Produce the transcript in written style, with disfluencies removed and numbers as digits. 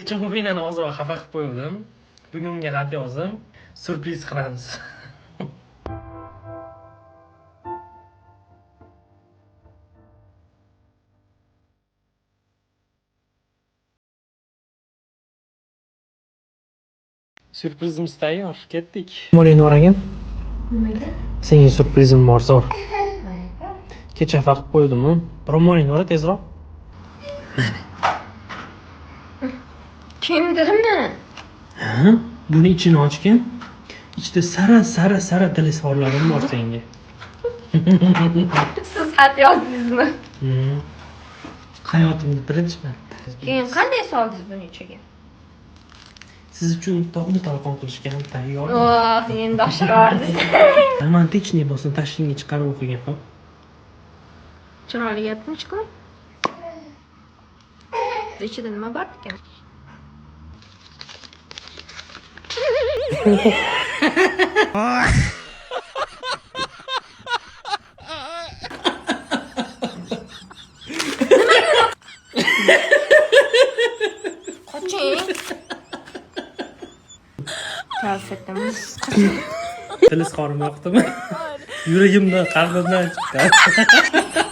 Kecha Muminani ozroq xafa qilib qo'ygandim. Bugun unga xat yozdim. Syurpriz qilamiz. Syurprizimiz tayyor, ketdik. Molin aka. Nimaga? Senga syurprizim bor, zo'r. Kecha xafa qilib qo'ydim-u. Ro'molingni ora tezroq. Kimdirmi? Ha? Buni ichini ochgin. Ichida sara sara sara dil izhorlarim bor senga. Siz xat yozdingizmi? Hmm. Hayotimda birinchi marta. Keyin qanday soldingiz buni ichiga? Siz uchun tog'ni talqon qilishga ham tayyorman. Oh, endi oshirordingiz. Romantичный bo'lsin, tashingga chiqarib o'qigan, hop. Chiroyli gapmish-ku. Ichida nima bor ekan? Qoching. Konfetimiz. Dil izhorim yoqdimi? Yuragimdan, qalbimdan chiqqan.